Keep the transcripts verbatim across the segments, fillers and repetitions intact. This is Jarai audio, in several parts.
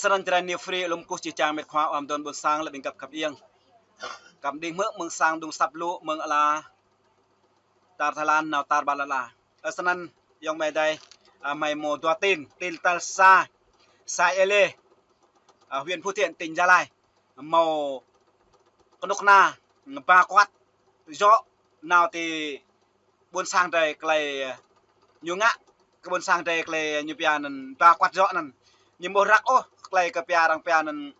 Srăng čơrăn ñu free lŏm kơkuh či čang mĕt khua ăm dŏn ƀôn sang lĕ ƀing găp khăp iăng. Kăm đing hmư̆ mơ̆ng sang dŭng săp lu mơ̆ng ala tar Thái Lan nao tar ƀar lala. Ơ, snăn yŏng mơi dai, a, mơi mâo dua tin, tin tal sa, xã Ea Lê, a, huyện Phú Thiện, tỉnh Gia Lai. Mâo kơnuk kơna ba kuăt jŏ nao ti ƀôn sang drei tơlơi ñu ngă, kơ ƀôn sang drei tơlơi ñu pia anăn ba kuăt jŏ anăn. Ñu ƀu răk ôh tơlơi kơ pia arăng pia anăn,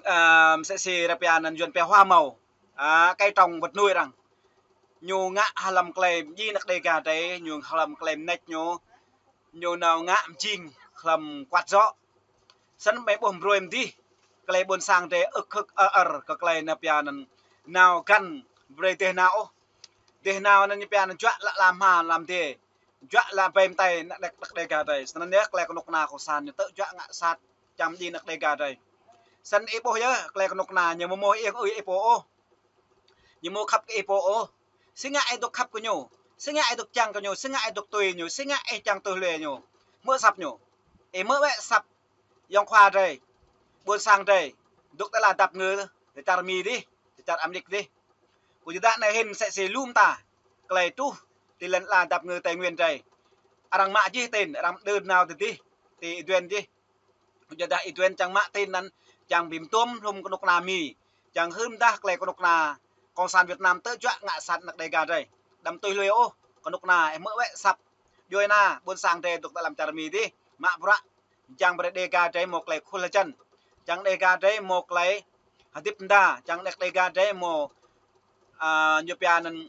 a, msĕ si arăng pia anăn Yuăn pia hoa màu, a, cây trồng vật nuôi arăng. Ñu ngă hlăm tơlơi mjing anak Đêga drei, ñu hlăm tơlơi mnêč ñu, ñu nao ngă mjing hlăm kuăt jŏ. Snăn mơi ƀuh mbrơi mdih, tơlơi ƀôn sang drei ưh kơ ơr ơr kơ tơlơi ñu pia anăn nao găn brơi dêh nao ôh. Dêh nao anăn ñu pia anăn juă lă ala hma ala mdê, juă lă ƀai mtei anak Đê-, anak Đêga drei. Snăn yơh tơlơi kơnuk kơna cộng sản ñu tơl juă ngă sat čang mjing anak Đêga drei. Snăn ih ƀuh yơh tơlơi kơnuk kơna ñu mâo mơ̆ ih ơi ih pô ôh. Ñu mâo khăp kơ ih pô ôh. Si ngă ih dôk khăp kơ ñu, si ngă ih dôk čang kơ ñu, si ngă ih dôk tui ñu, si ngă ih čang tui hlue ñu. Hmư̆ asăp ñu. Ih hmư̆ wĕ asăp yŏng khua drei, ƀôn sang drei, dôk ti ala dăp ngư, ti čar Mi dih, ti čar Amêrik dih. Kơ jơdah anai hĭn msĕ si lu mta tơlơi truh ti lăn ala dăp ngư Tây Nguyên drei. Arăng mă jih tin, arăng đưm nao ti dih, ti Y Duên dih. Kơ jơdah Y Duên čang mă tin anăn, čang bi mtuôm hlŭm kơnuk kơna Mi, čang hưn mdah tơlơi kơnuk kơna cộng sản Việt Nam tơl juă ngă sat anak Đêga drei. Đăm tui hlue ôh, kơnuk kơna, ih hmư̆ wĕ asăp. Djuai ana ƀôn sang drei dôk ti lăm čar Mi dih, mă bruă, čang brơi Đêga drei mâo tơlơi khul hơjăn, čang Đêga drei mâo tơlơi hơdip mda, čang anak Đêga drei mâo, a, ñu pia anăn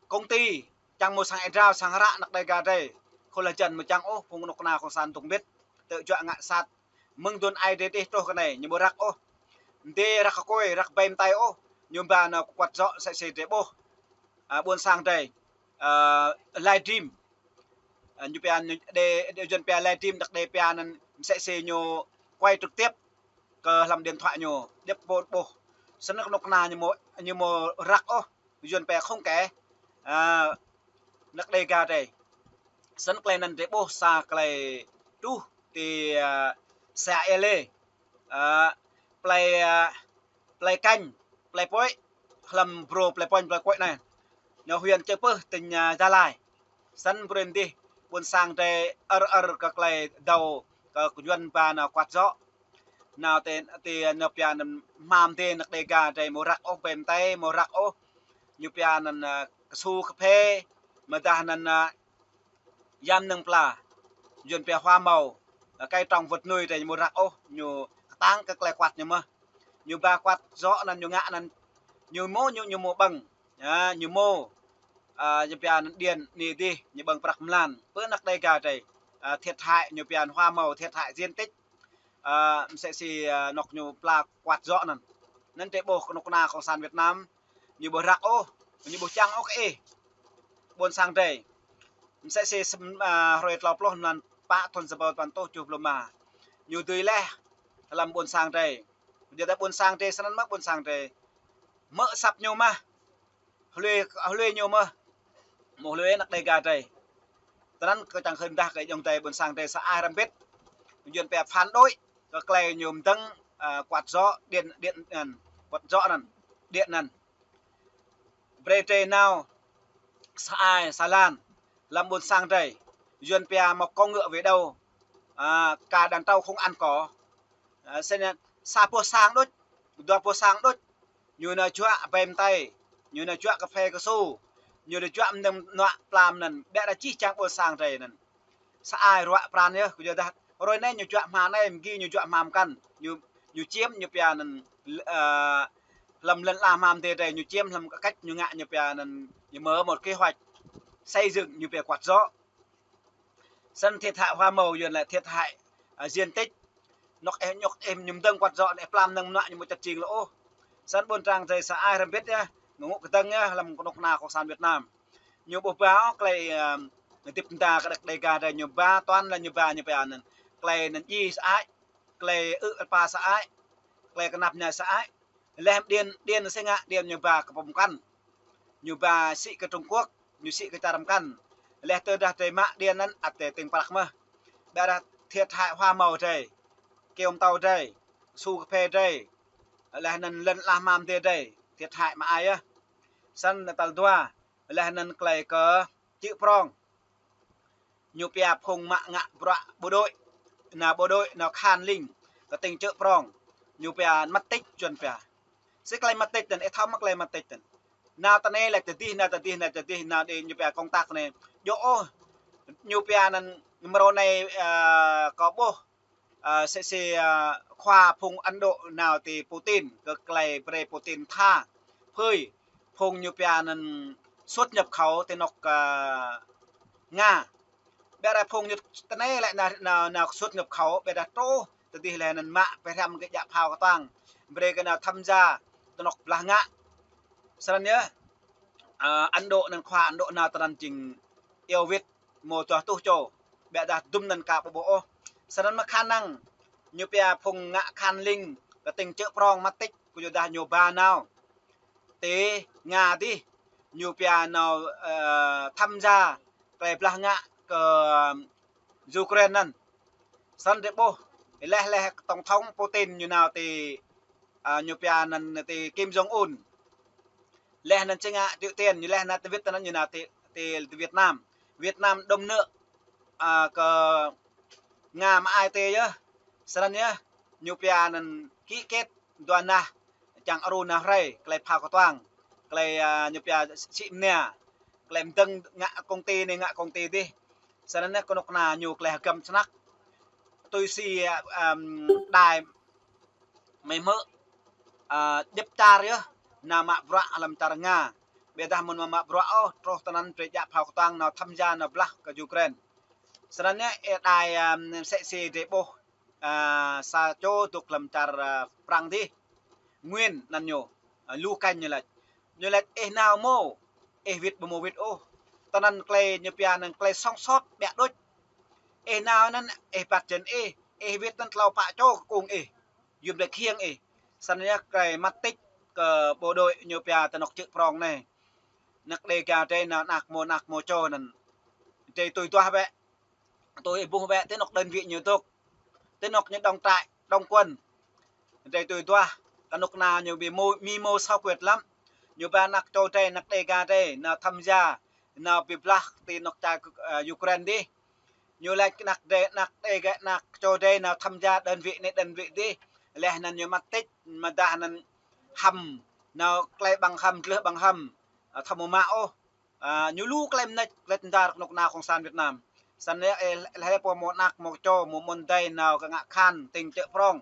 công ty, čang mâo sang êdrao, sang hră anak Đêga drei. Khul hơjăn mơ̆ čang ôh, phung kơnuk kơna cộng sản dôk mbĭt, tơl juă ngă sat. Mơ̆ng dŭn ai drei dih truh kơ anai, ñu ƀu răk ôh. Mdê răk kơ kôi, răk ƀai mtei ôh, ñu ba nao kuăt jŏ msĕ si drei ƀuh. A, ƀôn sang drei, a, live stream. A, ñu pia ñu đe, đe Yuăn pia live stream, anak Đê pia anăn msĕ si ñu quay trực tiếp kơ hlăm điện thoại ñu, điêp ƀuh ƀuh. Snăn kơnuk kơna ñu mâo, ñu mâo răk ôh, Yuăn pia không kể, a, anak Đêga drei. Snăn tơlơi anăn drei ƀuh sa tơlơi truh ti, a, xã Ea Lê, a, plei, a, plei Kanh, plei Pôi, hlăm brô plei Pôi, plei Pôi anai. Ñu huyện Chư Pưh, tỉnh, a, Gia Lai. Snăn mbrơi mdih, ƀôn sang drei ơr ơr kơ tơlơi dŏ kơ Yuăn ba nao kuăt jŏ. Nao ti, ti ñu pia anăn hma mdê anak Đêga drei mâo răk ôh, ƀai mtei mâo răk ôh. Ñu pia anăn, a, kơsu kơphê, mơdah anăn, a, ya mnơ̆ng pla, Yuăn pia hoa màu, a, cây trồng vật nuôi drei ñu mâo răk ôh, ñu kơtang kơ tơlơi kuăt ñu mơh. Ñu ba kuăt jŏ anăn ñu ngă anăn, ñu mâo, ñu, ñu mâo ƀơ̆ng, a, ñu mâo, a, ñu pia anăn điện anai dih, ñu ƀơ̆ng prăk mlan. Pơ anak Đêga drei, a, thiệt hại ñu pia hoa màu, thiệt hại diện tích, a, msĕ si, a, anŏ ñu pla kuăt jŏ anăn. Anăn drei ƀuh kơnuk kơna cộng sản Việt Nam, ñu ƀu răk ôh, ñu ƀu čang ôh kơ ih. Ƀôn sang drei. Msĕ si sm-, a, hrơi tlâo pluh mlan pă thŭn sa rơbâo păn êtuh tơjuh pluh rơma. Ñu dưi leh hlăm ƀôn sang drei. Jơdah ƀôn sang drei snăn mơ̆ ƀôn sang drei. Hmư̆ asăp ñu mơh. Hlue, hlue ñu mơh. Mâo hlue anak Đêga drei. Tơnăn kơ čang hưn mdah kơ ayŏng adei ƀôn sang drei sa ai hrăm bĭt. Yuăn pia phản đối kơ tơlơi ñu mdơ̆ng, a, kuăt jŏ điện, điện, a, kuăt jŏ anăn, điện anăn. Brei drei nao sa ai sa lan hlăm ƀôn sang drei. Yuăn pia một con ngựa về đâu, a, cả đàn trâu không ăn cỏ. A, snăn sa boh sang đôč, dua boh sang đôč. Ñu nao juă ƀai mtei, ñu nao juă kơphê kơsu, ñu nao juă mnơ̆ng mnuă pla mơnăn, ƀiădah jih jang ƀôn sang drei anăn. Sa ai ruă pran yơh, kơ jơdah hrơi anai ñu juă hma anai, mgi ñu juă hma mkăn, ñu, ñu čiêm ñu pia anăn, a, hlăm lăn ala hma mdê drei ñu čiêm hlăm kơ cách ñu ngă ñu pia anăn, ñu mâo một kế hoạch xây dựng ñu pia kuăt jŏ. Snăn thiệt hại hoa màu Yuăn lĕ thiệt hại, a, diện tích. Anŏ ih, anŏ ih ñu mdơ̆ng kuăt jŏ anai pla mnơ̆ng mnuă ñu mâo čăt jing lŏ ôh. Snăn ƀôn sang drei sa ai hrăm bĭt yơh, ngă ngŏ kơdơ̆ng yơh hlăm kơnuk kơna cộng sản Việt Nam. Ñu ƀuh ba ôh tơlơi, a, hơdip mda kơ anak Đêga drei ñu ba toàn là ñu ba ñu pia anăn. Tơlơi anăn djiê sa ai, tơlơi ư̆ rơpa sa ai, tơlơi kơnăp mơñai sa ai. Leh điện, điện si ngă, điện ñu ba kơ pô mkăn. Ñu ba sĭ kơ Trung Quốc, ñu sĭ kơ čar mkăn. Leh tơdah drei mă điện anăn ăt drei tĭng prăk mơh. Ƀiădah thiệt hại hoa màu drei, kơyâo pơtâo drei, su kơphê drei, laih anŭn lŏn ala hmam adih drei thiệt hại mă ai yơh. Săn tal dua, laih anŭn tơlơi kơ Čư̆ Prong. Ñu pia phung mă ngă bruă bộ đội, nao bộ đội, nao khăn lính kơ tỉnh Čư̆ Prong. Ñu pia mất tích čuăn pia. Sĭ tơlơi mất tích anŭn, ih thâo mơ̆ tơlơi mất tích anŭn? Nao tơ anai laĭ tơ adih, nao tơ adih, nao tơ adih, nao đĭ ñu pia công tác anai. Djơ̆ ôh, ñu pia anŭn mrô anai, ơ, kâo ƀuh, ơ, sĭ sĭ, ơ, khua phung Ấn Độ nao ti Putin, kơ tơlơi brơi Putin tha phơi phung ñu pia anŭn xuất nhập khẩu ti anŏ, ơ, Nga. Ƀiădah phung ñu tơ anai laĭ nao, nao, nao xuất nhập khẩu, ƀiădah truh tơ adih laih anŭn mă pơhrăm kơ djă phao kơtuang, brơi kơ nao tham gia ti anŏ blah ngă. Săn yơh, ơ, Ấn Độ anŭn, khua Ấn Độ nao tơ anŭn jing iâu wĭt mơ̆ tuah tuh čô, ƀiădah dŭm anŭn ka ƀu ƀuh ôh. Săn anŭn mơ̆ khả năng ñu pia phung ngă khăn lính kơ tỉnh Čư̆ Prong mất tích, kơ yua dah ñu ba nao ti Nga adih, ñu pia nao, ơ, tham gia tơlơi blah ngă kơ Ukraine anŭn. Săn drei ƀuh, laih laih tổng thống Putin ñu nao ti, ơ, ñu pia anŭn ti Kim Jong Un. Laih anŭn či ngă Triều Tiên, ñu laih anŭn ti Việt Nam, ñu nao ti, ti, ti Việt Nam. Việt Nam đom nơ̆, ơ, kơ Nga mă ai tê yơh. Săn yơh, ñu pia anŭn ký kết dua nah čang aru nah hrơi, tơlơi phao kơtuang, tơlơi, ơ, ñu pia sĭ mơnia, tơlơi mơdơ̆ng ngă công ty anai, ngă công ty adih. Săn anŭn kơnuk kơna ñu tơlơi hơgăm snăk. Tui si, ơ, ơm, đài mơ̆ hmư̆, ơ, djŏp čar yơh, nao mă bruă hlăm čar Nga. Ƀiădah mơ̆n mơ̆ mă bruă ôh, truh tơ anŭn brơi djă phao kơtuang nao tham gia nao blah kơ Ukraine. Săn anŭn yơh, ơ, đài, ơm, sĭ sĭ drei ƀuh, ơ, sa čô dŏ hlăm čar, ơ, Prăng adih. Nguyễn anăn ñu, ơ, Lu Kanh ñu laĭ. Ñu laĭ ih nao mơ̆, ih wĭt ƀu mơ̆ wĭt ôh. Tơ anŭn tơlơi ñu pia anŭn tơlơi sống sót ƀiă đôč. Ih nao anŭn, ih băt jăn ih, ih wĭt anŭn tlâo pă čô kơ kông ih, yôm brơi khiêng ih. Săn yơh tơlơi mất tích kơ bộ đội ñu pia ti anŏ Čư̆ Prong anai. Anăk Đêga drei nao anak mơ̆, anak mơ̆ čô anŭn. Drei tui duah bĕ, tui ih ƀuh bĕ, ti anŏ đơn vị ñu dŏ, ti anŏ ñu đóng trại, đóng quân. Drei tui duah, kơnuk kơna ñu ƀu mơ̆, mĭ mơ̆ xấu quyệt lắm. Ñu ba anak čô drei, anak Đêga drei nao tham gia, nao bi blah ti anŏ čar, ơ, Ukraine adih. Ñu laĭ anak drei, anak Đêga, anak čô drei nao tham gia đơn vị anai, đơn vị adih. Laih anŭn ñu mất tích, mơ̆ dah anŭn hăm, nao tơlơi ƀăng hăm, gleh ƀăng hăm, ơ, thâo mơ̆ mă ôh. Ơ, ñu lu tơlơi mơneč, tơlơi tơndar kơnuk kơna cộng sản Việt Nam. Săn yơh, ơ, laih pô mơ̆ anak mơ̆ čô, mơ̆ mơ̆n adơi nao kơ ngă khăn tỉnh Čư̆ Prong.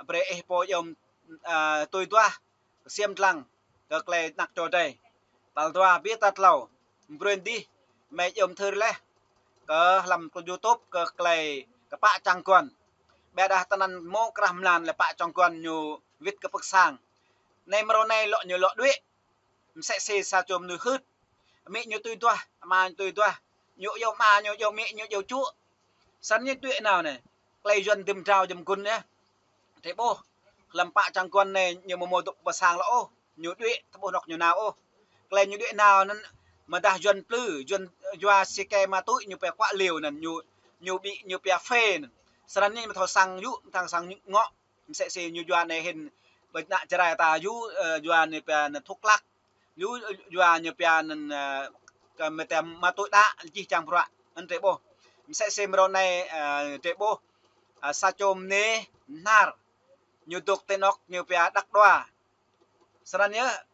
Brơi ih pô yôm, ơ, tui duah, kơsiam dlăng kơ tơlơi anak čô drei. Tal dua, ƀiă tal tlâo, brơi adih, mơi yôm thâo laih, kơ hlăm kơ YouTube, kơ tơlơi kơ pă čang guăn. Ƀiădah tơ anŭn mơ̆ krah mlan lĕ pă čang guăn ñu wĭt kơ pơ̆k sang. Anai mrô anai lŏ ñu lŏ đuaĭ, mơsĕ si sa čô mơnuih hưt. Amĭ ñu tui duah, ama ñu tui duah. Ñu iâu ama ñu, iâu amĭ ñu, iâu čŭ. Săn ñu đuaĭ nao anai. Tơlơi Yuăn đưm drao jăm gun anai. Drei ƀuh. Hlăm pă čang guăn anai ñu mơ̆ mơ̆ dŏ pơ sang lŏ ôh. Ñu đuaĭ, tơ ƀuh anŏ ñu nao ôh. Tơlơi ñu đuaĭ nao anŭn, mơ̆ dah Yuăn plư, Yuăn yua si kê ma túy ñu pia quạ liều anŭn, ñu, ñu ƀĭ, ñu pia phê anŭn. Săn anŭn ñu mơ̆ thâo sang yŭ, mơ̆ thâo sang ngŏ. Mơsĕ si ñu yua anai hĭn, ƀơi anăp Jarai ta yua, ơ, yua anai pia anŭn thuốc lắc. Yua, yua ñu pia anŭn, ơ, kơ mơ̆ tơm ma túy đá, jih jang bruă, anŭn drei ƀuh. Mơsĕ si mrô anai, ơ, drei ƀuh, ơ, sa čô mơnuih Hnar, ñu dŏ ti anŏ ñu pia Đăk Đoa. Săn anŭn yơh,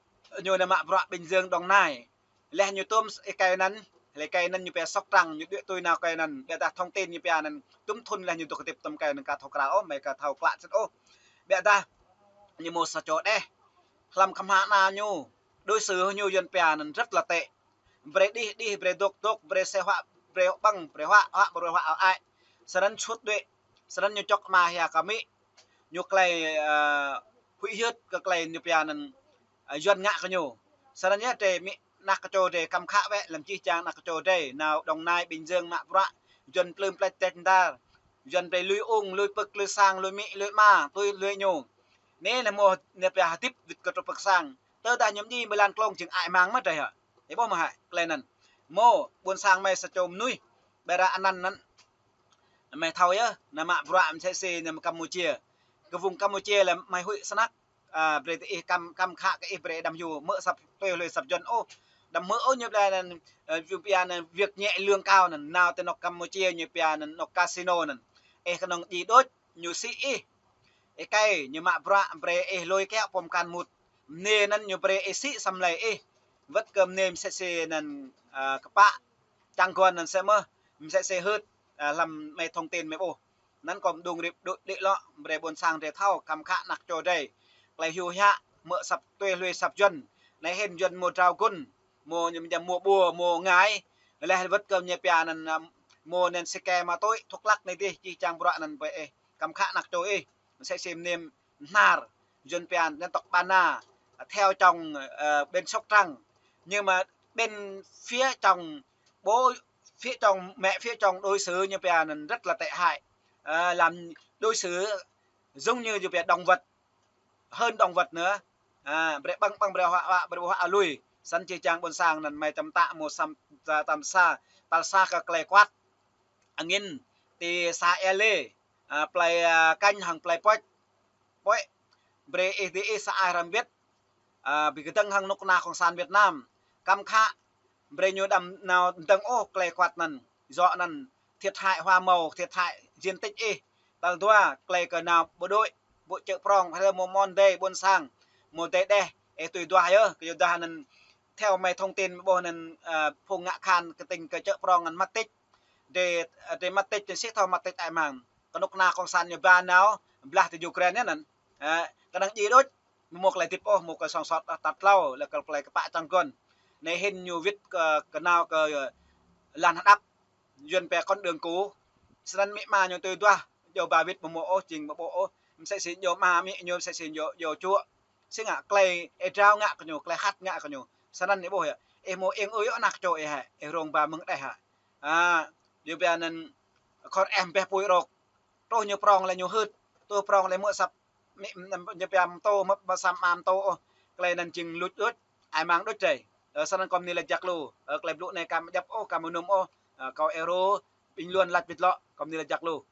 ñu nao mă bruă Bình Dương, Đồng Nai. Laih ñu tŭm ih kơi anŭn, laih kơi anŭn ñu pia Sóc Trăng, ñu đuaĭ tui nao kơi anŭn, ƀiădah thông tin ñu pia anŭn, tŭm thŭn laih ñu dŏ hơdip tơm kơi anŭn ka thâo krao ôh, mơi ka thâo klă sĭt ôh. Ƀiădah, ñu mơ̆ sa čô đeh. Hlăm khăm hă ană ñu, đối xử ñu Yuăn pia anŭn rất là tệ. Brơi đih, đih, brơi dŏ, dŏ, brơi sĕ huă, brơi huă ƀơ̆ng, brơi huă, huă, brơi huă ao ai. Săn anŭn sut đuaĭ, săn anŭn ñu čŏk ama hia kơ amĭ. Ñu tơlơi, ơ, huĭ hyưt kơ tơlơi ñu pia anŭn, ơ, Yuăn ngă kơ ñu. Săn anŭn yơh drei amĭ anak kơ čô drei kăm khă wơ̆t, hlăm jih jang anak kơ čô drei, nao Đồng Nai, Bình Dương mă bruă, Yuăn plư plĕč tĕč ndar. Yuăn brơi lui ung, lui pơ̆k, lui sang, lui amĭ, lui ama, tui lui ñu. Anai lĕ mơ̆ ñu pia hơdip wĭt kơ truh pơ̆k sang. Tơdah ñu mơñi mơlan klông jing ai mang mơ̆ drei hă. Ih ƀuh mơ̆ hă, tơlơi anŭn. Mơ̆ ƀuôn sang mơi sa čô mơnuih, ƀiădah anăn anŭn, Mơi thâo yơh, anŭn mă bruă mơsĕ si anŭn Campuchia. Kơ vùng Campuchia lĕ mơi huĭ snăk. A, brơi tơ ih kăm, kăm khă kơ ih brơi đăm hyu, mơ̆ săp tui lui săp Yuăn ôh. Đăm hmư̆ ôh ñu pia anŭn, ơ, ñu pia anŭn việc nhẹ lương cao anŭn, nao tơ anŏ Campuchia ñu pia anŭn anŏ casino anŭn. Ih kơnơ̆ng djai đôč, ñu sĭ ih. Ih kơi, ñu mă bruă brơi ih lui kiaŏ pơm kan mŭt. Mơnê anŭn ñu brơi ih sĭ săm lei ih. Wơ̆t kơ mơnê mơsĕ si anŭn, a, kơpă čang guăn anŭn sĕ mơh, mơsĕ si hưt, a, lăm mơi thông tin mơi ƀuh. Anŭn kâo mơ̆ng đung rip đuč đĭ lŏ, brơi ƀôn sang drơi thâo, kăm khă anak čô drơi. Tơlơi hyu hiă, mơ̆ săp tui lui săp Yuăn. Anai hĭn Yuăn mơ̆ drao gun, mơ̆ ñu mơ̆ ƀua, mơ̆ ngai. Leh wơ̆t kơ ñu pia anŭn, a, mơ̆ anŭn sike ma tui, thuốc lắc anai dih, čih čang bruă anŭn brơi ih. Kăm khă anak čô ih, mơsĕ si mơnê Hnar, Yuăn pia dân tộc Ba Na, theo chồng, ờ, bên Sóc Trăng. Nhưng mà bên phía chồng bố, phía chồng mẹ, phía chồng đối xử ñu pia anŭn rất là tệ hại. Ờ, làm đối xử giống như, như pia động vật, hơn động vật nữa. À, brơi ƀơ̆ng ƀơ̆ng brơi huă huă brơi huă lui. Săn či čang ƀôn sang anŭn mơi tăm tă mơ̆ săm ta-, tăm sa, tal sa kơ tơlơi kuăt angin ti sa Êlê, a, plơi, a, Kanh hăng plơi Pŏč. Pŏč, brơi ih dih ih sa ai hrăm wĭt, a, ƀing kơdơ̆ng hăng anŏ kơna Cộng sản Việt Nam. Kăm khă, brơi ñu đăm nao dơ̆ng ôh tơlơi kuăt anŭn. Yua anŭn thiệt hại hoa màu, thiệt hại diện tích ih. Tal dua, tơlơi kơ nao bộ đội, bộ chợ prong, hrơi mơ̆ mơ̆n dêh ƀôn sang, mơ̆ dêh đeh, ih tui duah yơh, kơ yua dah anŭn theo mơi thông tin ƀuh anŭn, a, phung ngă khan kơ tỉnh kơ chợ prong anŭn mất tích. Drơi, drơi mất tích, sĭ thâo mất tích ai mang. Kơnuk kơna Cộng sản ñu ba nao, blah tơ Ukraine anŭn. A, kơnơ̆ng djai đôč, mơ̆ mơ̆ tơlơi hơdip ôh, mơ̆ tơlơi song sot, a, tat tlâo, lĕ kơ tơlơi kơpă čang guăn. Anai hĭn ñu wĭt kơ, kơ nao kơ, ơ, lăn hơđăp, Yuăn pia con đường cũ. Sơnăn amĭ ama ñu tui duah, djơ̆ ba wĭt mơ̆ mơ̆ ôh, jing mơ̆ ƀuh ôh. Mơsĕ si djơ̆ ama amĭ ñu, mơsĕ si djơ̆, djơ̆ čuă. Sĭ ngă tơlơi ih drao ngă kơ ñu, tơlơi hăt ngă kơ ñu. Sơnăn ih ƀuh yơh. Ih mơ̆ ing ư yơh anak čô ih hă, ih rông ba mơ̆ng đeh hă. A, ñu pia anŭn khor eh ƀeh pui rok. Truh ñu prong lĕ ñu hưt, truh prong lĕ mơ̆ săp mĭ, ñu pia mơtô, mơ̆, mơ̆ săm mơtô ôh. Tơlơi anŭn jing luč đôč, ai mang đôč drơi. Ơ, sơnăn kâo mơni lač jak lu. Ơ, tơlơi blŭ anai kăm djăp ôh, kăm mơnum ôh. Ơ, kâo ih rô, bình luận lač wĭt lŏ, kâo mơni lač jak lu.